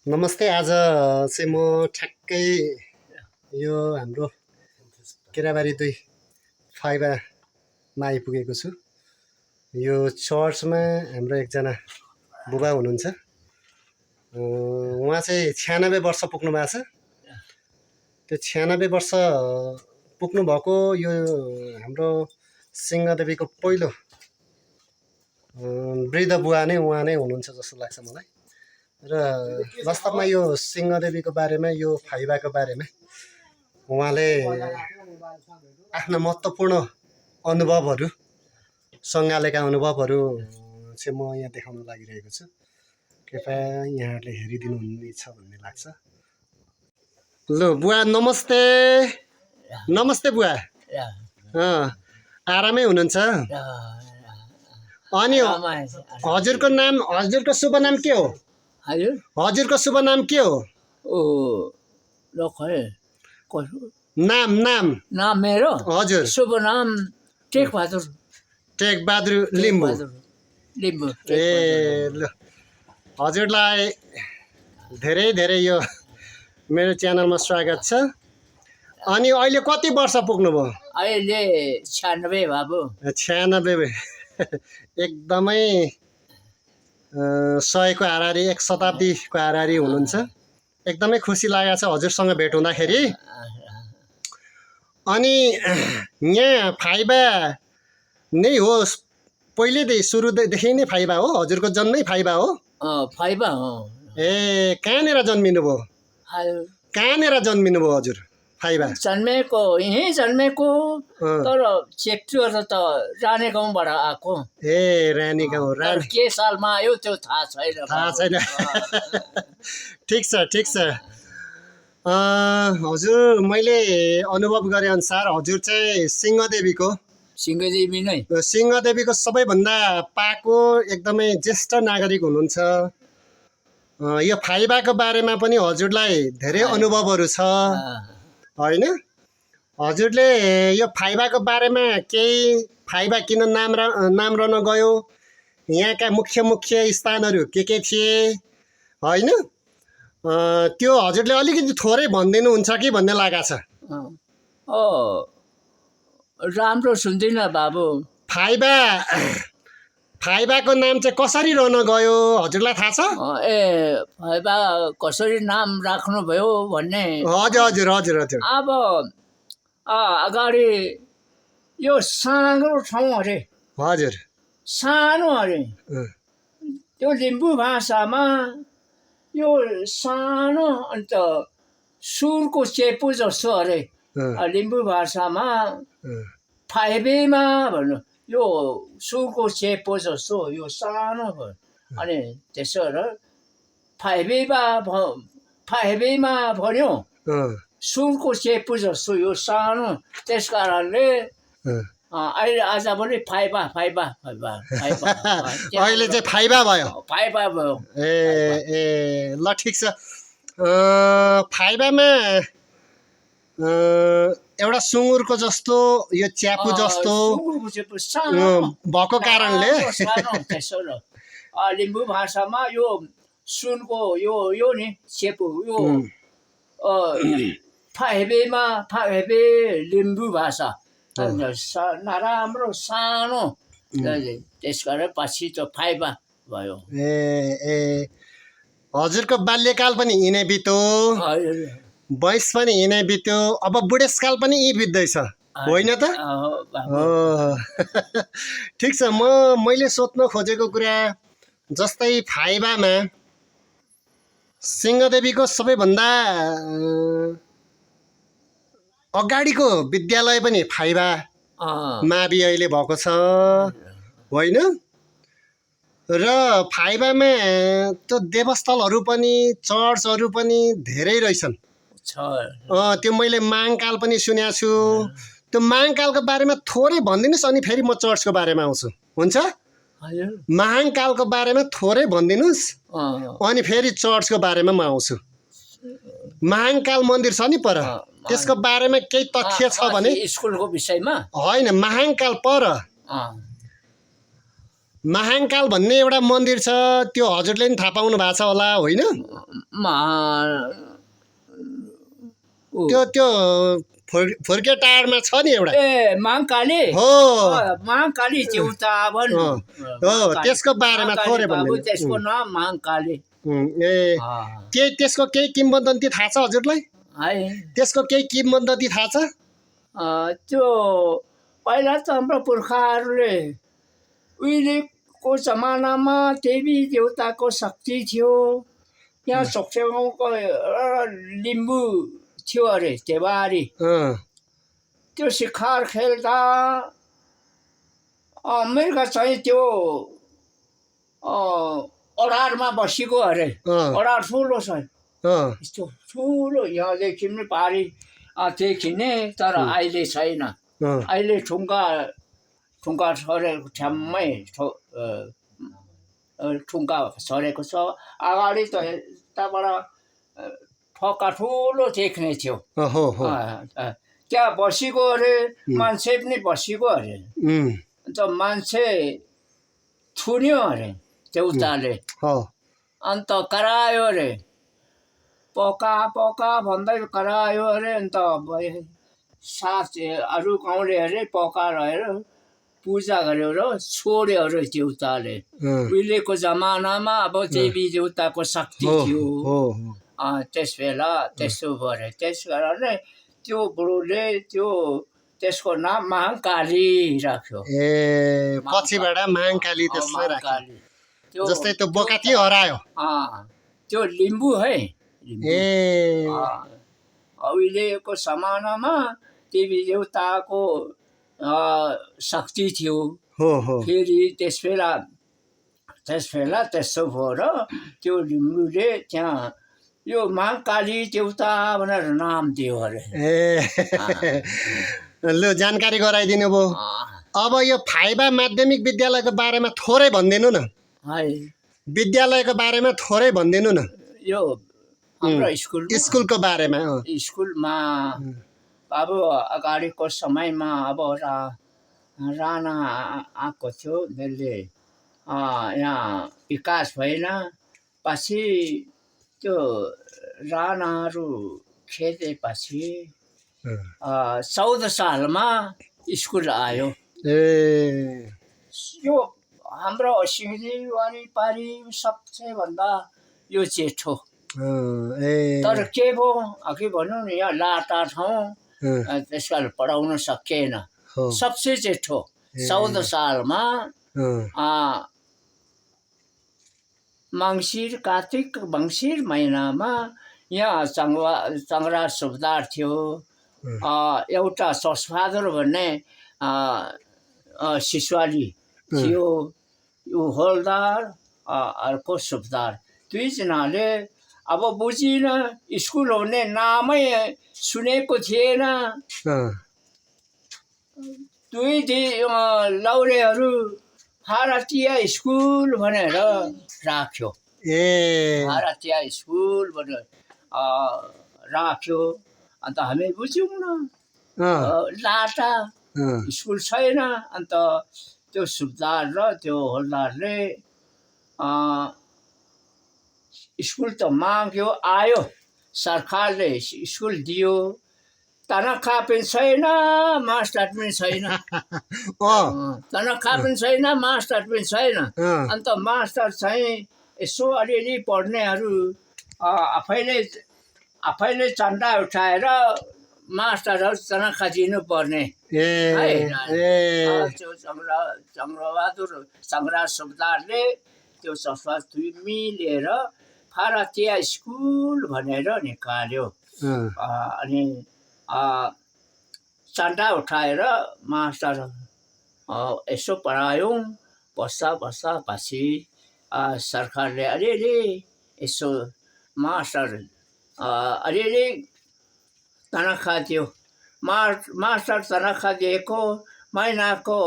नमस्ते। आज चाहिँ म ठ्याक्कै यो हाम्रो केराबारी 2 फाइबामा आइपुगेको छु। यो चर्चमा हाम्रो एकजना बुबा हुनुहुन्छ। उहाँ चाहिँ 96 वर्ष पुग्नु भएको छ। त्यो 96 वर्ष पुग्नु भएको यो हाम्रो सिंहदेवीको पहिलो वृद्ध बुवा नै उहाँ नै हुनुहुन्छ जस्तो लाग्छ मलाई। र वास्तवमा यो सिंहदेवीको बारेमा, यो फाइबाको बारेमा उहाँले आफ्ना महत्त्वपूर्ण अनुभवहरू, सङ्गालेका अनुभवहरू चाहिँ म यहाँ देखाउन लागिरहेको छु। कृपया यहाँहरूले हेरिदिनु हुनेछ भन्ने लाग्छ। ल बुवा नमस्ते। नमस्ते बुवा। आरामै हुनुहुन्छ? अनि हजुरको नाम, हजुरको शुभ नाम के हो? हजुरको शुभ नाम के हो? नाम नाम नाम मेरो हजुर शुभ नाम टेकबहादुर लिम्बू। लिम्बू। ए ल, हजुरलाई धेरै धेरै यो मेरो च्यानलमा स्वागत छ। अनि अहिले कति वर्ष पुग्नुभयो? अहिले 96 बाबु। 96 एकदमै 100को हाराहारी, 1 शताब्दीको हाराहारी हुनुहुन्छ। एकदमै खुसी लागेको छ हजुरसँग भेट हुँदाखेरि। अनि यहाँ फाइबा नै हो, पहिलेदेखि सुरुदेखि नै फाइबा हो? हजुरको जन्मै फाइबा हो? फाइबा हो। ए कहाँनिर जन्मिनुभयो? कहाँनिर जन्मिनुभयो हजुर? फाइबा जन्मेको यहीँ जन्मेको, तर चेप्टुहरू त रानी गाउँबाट आएको। ए रानी गाउँ। के सालमा आयो त्यो थाहा छैन। थाहा छैन। ठिक छ ठिक छ। हजुर मैले अनुभव गरे अनुसार हजुर चाहिँ सिंहदेवीको नै सिंहदेवीको सबैभन्दा पाको एकदमै ज्येष्ठ नागरिक हुनुहुन्छ। यो फाइबाको बारेमा पनि हजुरलाई धेरै अनुभवहरू छ होइन? हजुरले यो फाइबाको बारेमा केही, फाइबा किन नाम रहन गयो, यहाँका मुख्य मुख्य स्थानहरू के थिए होइन, त्यो हजुरले अलिकति थोरै भनिदिनुहुन्छ कि भन्ने लागेको छ। राम्रो सुन्दिनँ बाबु। फाइबाको नाम चाहिँ कसरी रहन गयो हजुरलाई थाहा छ? फाइबा कसरी नाम राख्नुभयो भन्ने? हजुर हजुर हजुर हजुर। अब अगाडि यो सानो ठाउँ अरे। हजुर सानो अरे। त्यो लिम्बू भाषामा यो सानो, अन्त सुनको चेपु जस्तो अरे। लिम्बू भाषामा फाइबेमा भन्नु, यो सुनको चेपो जस्तो यो सानो भयो। अनि त्यसो र फाइबेमा भन्यो सुनको चेपु जस्तो यो सानो, त्यस कारणले अहिले आज पनि फाइबा फाइबा फाइबा फाइबा अहिले चाहिँ फाइबा भयो। फाइबा भयो। ए ल ठिक छ। फाइबामा एउटा सुँगुरको जस्तो, यो च्यापु जस्तो भएको कारणले लिम्बू भाषामा यो सुनको यो नि चेपु, यो फाइबे लिम्बू भाषा नराम्रो सानो, त्यस कारण पछि त फाइबा भयो। ए हजुरको बाल्यकाल पनि यिनै बित्यो, वयस पनि यिनै बित्यो, अब बुढेसकाल पनि यहीँ बित्दैछ होइन त? ठिक छ। मैले सोध्न खोजेको कुरा जस्तै फाइबामा सिंहदेवीको सबैभन्दा अगाडिको विद्यालय पनि फाइबा मावि अहिले भएको छ होइन? र फाइबामा त्यो देवस्थलहरू पनि, चर्चहरू पनि धेरै रहेछन्। त्यो मैले महाङ्काल पनि सुनेको छु। त्यो महाङ्कालको बारेमा थोरै भनिदिनुहोस्, अनि फेरि म चर्चको बारेमा आउँछु, हुन्छ? महाङ्कालको बारेमा थोरै भनिदिनुहोस्, अनि फेरि चर्चको बारेमा म आउँछु। महाङ्काल मन्दिर छ नि पर, त्यसको बारेमा केही तथ्य छ भने? स्कुलको विषयमा होइन, महाङ्काल पर महाङ्काल भन्ने एउटा मन्दिर छ त्यो हजुरले नि थाहा पाउनु भएको छ होला होइन त्यो त्यो फुर्के टाढमा छ नि एउटा ए महाकाली हो महाकाली देउता हो त्यसको बारेमा थोरै भन्नु त्यसको नाम महाकाली ए त्यसको केही किम्वदन्ती थाहा छ हजुरलाई है त्यसको केही किम्वदन्ती थाहा छ त्यो पहिला त हाम्रो पुर्खाहरूले उहिलेको जमानामा देवी देउताको शक्ति थियो यहाँ सोक्सेगाउँको लिम्बू थियो अरे देवारी त्यो शिकार खेल्दा मृग चाहिँ त्यो ओडारमा बसेको अरे ओडार ठुलो छ यस्तो ठुलो यहाँदेखि पनि पारी देखिने तर अहिले छैन अहिले ठुङ्गा सरेको ठ्याम्मै ठुङ्गा सरेको छ अगाडि त यताबाट ठोका ठुलो देख्ने थियो त्यहाँ बसेको अरे मान्छे पनि बसेको अरे अन्त मान्छे थुन्यो अरे देउताले अन्त करायो अरे पका पका भन्दै करायो अरे अन्त साथी अरू गाउँले अरे पका रहेर पूजा गर्यो र छोड्यो अरे देउताले उहिलेको जमानामा अब देवी देउताको शक्ति थियो त्यस बेला त्यस्तो गरे त्यस कारणले त्यो बुढोले त्यसको नाम महाकाली राख्यो ए पछिबाट महाकाली त्यसलाई राख्यो जस्तै त्यो बोकाती हरायो त्यो लिम्बू है ए उहिलेको जमानामा देवी देउताको शक्ति थियो फेरि त्यस बेला त्यस्तो भयो र त्यो लिम्बूले त्यहाँ यो महाकाली देउता भनेर नाम दियो अरे लु जानकारी गराइदिनु भयो अब यो फाइबा माध्यमिक विद्यालयको बारेमा थोरै भनिदिनु न विद्यालयको बारेमा थोरै भनिदिनु न यो हाम्रो स्कुलको बारेमा स्कुलमा अब अगाडिको समयमा अब राणा आएको थियो त्यसले यहाँ विकास भएन पछि त्यो राणाहरू खेदेपछि 14 सालमा स्कुल आयो यो हाम्रो सिङ्गी वरिपरि सबैभन्दा यो जेठो तर के भयो अघि भनौँ न यहाँ लाटा ठाउँ त्यस कारण पढाउन सकिएन सबसे जेठो 14 सालमा कार्तिक मङ्सिर महिनामा यहाँ चङ्ग्रा सुब्दार थियो एउटा ससबहादुर भन्ने शिशुवाली थियो यो हलदार अर्को सुब्दार दुईजनाले अब बुझिन स्कुल हुने नामै सुनेको थिएन दुई लौरेहरू भारतीय स्कुल भनेर राख्यो भारतीय स्कुल भनेर राख्यो अन्त हामी बुझ्यौँ न लाटा स्कुल छैन अन्त त्यो सुब्दार र त्यो हलदारले स्कुल त माग्यो आयो सरकारले स्कुल दियो तनखा पनि छैन मास्टर पनि छैन तनखा पनि छैन मास्टर पनि छैन अन्त मास्टर चाहिँ यसो अलिअलि पढ्नेहरू आफैले चन्दा उठाएर मास्टरहरू तनखा दिनुपर्ने त्यो चङ्ग्रा सुब्दारले त्यो सफा दुई मिलेर भारतीय स्कुल भनेर निकाल्यो अनि चन्दा उठाएर मास्टर यसो पढायौँ पछि सरकारले अलिअलि यसो मास्टर अलिअलि तनखा दियो मास्टर तनखा दिएको महिनाको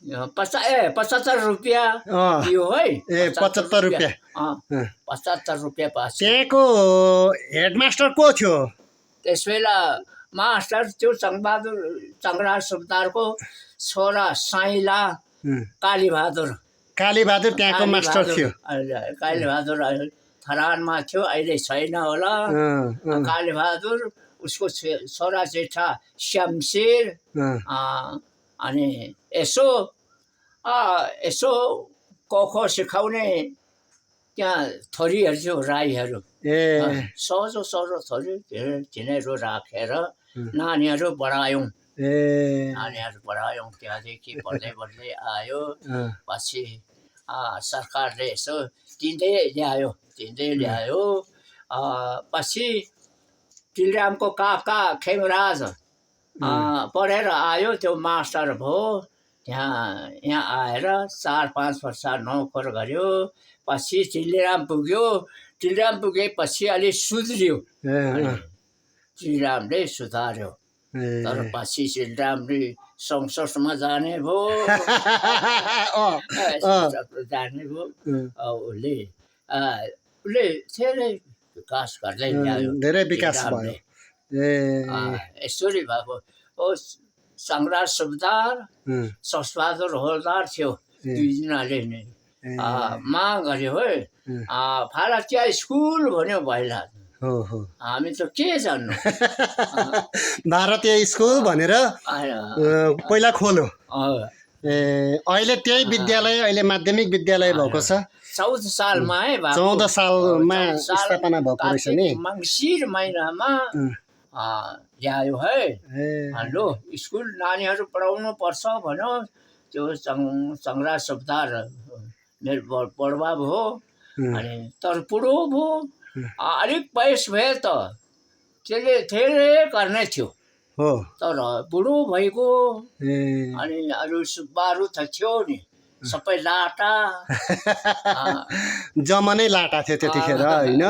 75 रुपियाँ दियो है 75 रुपियाँ 75 रुपियाँ पछि त्यहाँको हेडमास्टर को थियो त्यस बेला मास्टर त्यो चङ्गराज सुब्दारको छोरा साइला कालीबहादुर त्यहाँको मास्टर थियो। कालीबहादुर थरानमा थियो, अहिले छैन होला। कालीबहादुर, उसको छोरा जेठा शमशेर, अनि यसो कखो सिकाउने त्यहाँ छोरीहरू थियो, राईहरू। सजो छोरी तिनीहरू राखेर नानीहरू बढायौँ। त्यहाँदेखि बढ्दै आयो। पछि सरकारले यसो दिँदै ल्यायो। पछि टिलरामको काका खेमराज पढेर आयो, त्यो मास्टर भयो। यहाँ आएर 4-5 वर्ष नोकर गर्यो। पछि टिलराम पुगेपछि अलि सुध्रियो, टिलरामले सुधार्यो। तर पछि टिलरामले संसदमा जाने भयो। उसले धेरै विकास गर्दै ल्यायो, धेरै विकास भयो। यसरी भएको। चङ्गराज सुब्दार, ससबहादुर हवल्दार थियो, दुईजनाले नै माग गर्यो है। फालाचिया स्कुल भन्यो भाइलाई। हामी त के जान्नु। भारतीय स्कुल भनेर पहिला खोल्यो। अहिले त्यही विद्यालय, अहिले माध्यमिक विद्यालय भएको छ। 14 सालमा है, 14 सालमा स्थापना भएको रहेछ नि। मङ्सिर महिनामा ल्यायो है। लो स्कुल नानीहरू पढाउनु पर्छ भन्यो। त्यो चङ्गराज सुब्दार मेरो बडबा भयो। अनि तर बुढो भयो, अलिक वयस भयो त त्यसले धेरै गर्ने थियो। तर बुढो भइगयो। अनि अरू सुब्बाहरू त थियो नि, सबै लाटा। जमानै लाटा थियो त्यतिखेर होइन।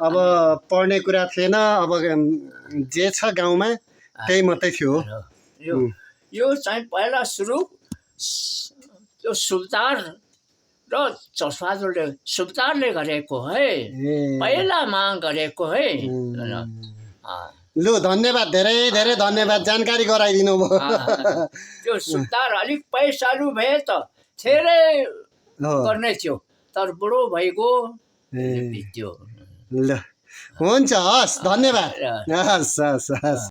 अब पढ्ने कुरा थिएन। अब जे छ गाउँमा त्यही मात्रै थियो। यो चाहिँ पहिला सुरु त्यो सुब्दार र सुब्दारले गरेको है, पहिला माग गरेको है। लु धन्यवाद, धेरै धेरै धन्यवाद, जानकारी गराइदिनु भयो। त्यो सुब्दार अलिक पैसालु भए त धेरै गर्ने थियो, तर बुढो भइगयो, बित्यो। ल हुन्छ, हस्, धन्यवाद। हस्।